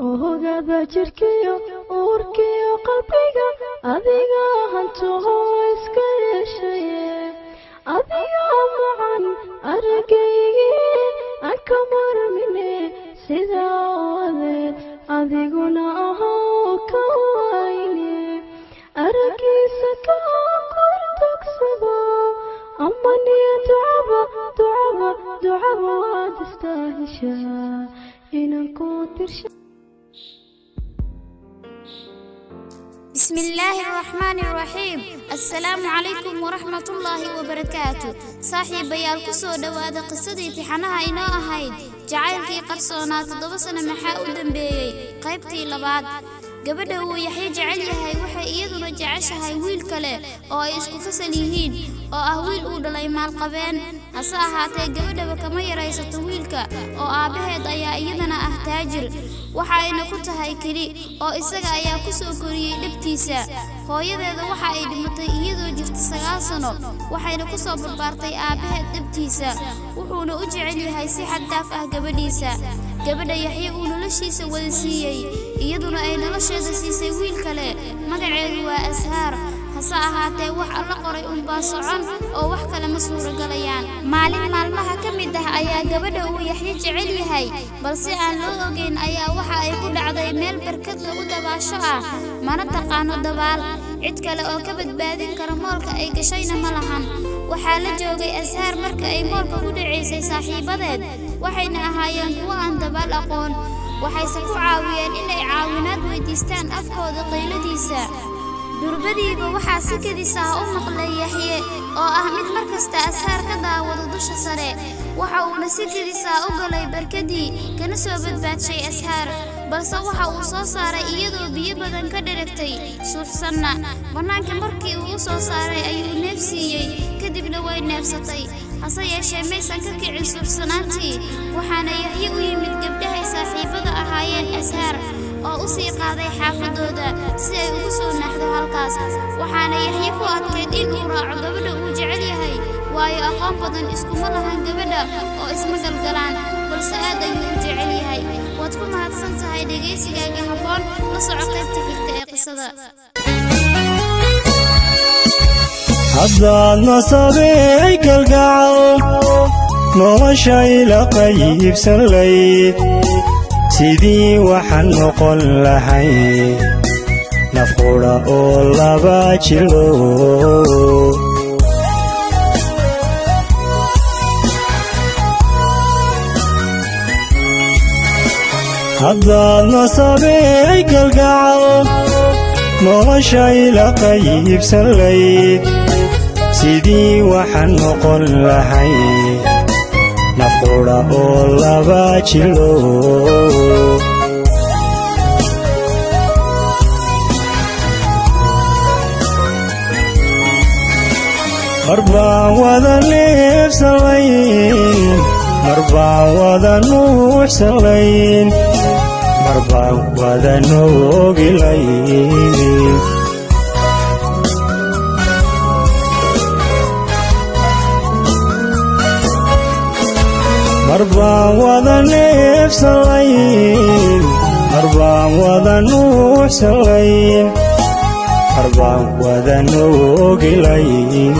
Oogada jirkiyo uurkiyo qalbiga adiga hantuho iska yeeshaye, adiga macan araggaygi aan ka marmine, sidaa wadeed adiguna ahoo ka wayne, araggiisa kaa kordogsado amaniyo ducaba ducaba ducaba waad istaahishaa inaan ku tirsha. بسم الله الرحمن الرحيم. السلام عليكم ورحمة الله وبركاته. Saaxiibayaal, ku soo dhowaada qisadii tixanaha inoo ahayd Jacaylkii Qarsoonaa 7 sano maxaa u dambeeyey, qaybtii labaad. Gabadha uu Yaxye jecel yahay waxay iyaduna jeceshahay wiil kale oo ay isku fasal yihiin, oo ah wiil uu dhalay maalqabeen. Hase ahaatee, gabadhaba kama yaraysato wiilka, oo aabbaheed ayaa iyadana ah taajir, waxa ayna ku tahay keli, oo isaga ayaa ku soo koriyey dhabtiisa. Hooyadeeda waxa ay dhimatay iyadoo jirta 9 sano, waxayna ku soo barbaartay aabbaheed dhabtiisa, wuxuuna u jecel yahay si xad dhaaf ah gabadhiisa. Gabadha Yaxye uu noloshiisa wada siiyey, iyaduna ay nolosheeda siisay wiil kale, magaceedu waa Ashaar. Hase ahaatee, wax Alla qoray unbaa socon oo wax kale ma suurogalayaan. Maalin maalmaha ka mid ah ayaa gabadha uu Yaxye jecel yahay, balse aan loo ogeyn, ayaa waxa ay ku dhacday meel barkad lagu dabaasho ah, mana taqaano dabaal. Cid kale oo ka badbaadin kara moolka ay gashayna ma lahan. Waxaa la joogay Ashaar marka ay moolka ku dhacaysay saaxiibadeed, waxayna ahaayeen kuwo aan dabaal aqoon, waxayse ku caawiyeen inay caawinaad weydiistaan afkooda qayladiisa. Durbadiiba waxaa si kedis ah u maqlay Yaxye, oo ah mid mar kasta Ashaar ka daawado dusha sare. Waxa uuna si kedis ah u galay barkadii, kana soo badbaadshay Ashaar, balse waxa uu soo saaray iyadoo biyo badan ka dheragtay, suuxsanna. Bannaanka markii uu u soo saaray ayuu neef siiyey, kadibna way neefsatay. Hase yeeshee, maysan ka kicin suuxsanaantii. Waxaana Yaxye u yimid gabdhahay saaxiibada ahaayeen Ashaar, oo u sii qaaday xaafadooda si ay ugu soo naaxdo halkaas. Waxaana Yaxye ku adkayd in uu raaco gabadha uu jecel yahay, waayo aqoon badan iskuma lahan gabadha oo isma galgalaan, balse aad ayuu u jecel yahay. Waad ku mahadsan tahay dhegaysigaaga habboon. La soco qaybta xigta ee qisada. Haddaad nasabey kalgacal nolosha ila qaybsan layd, sidii waxaan noqon lahay naf qudha oo laba jilo. Haddaad nasabey kalgacal nolosha ila qaybsan layd, sidii waxaan noqon lahay naf qudha oo laba jilo. Mar baan wada neefsalayn, mar baan wada nuuxsalayn, mar baan wada noogilayn. Mar baan wada neefsalayn, mar baan wada nuuxsalayn, mar baan wada noogilayn.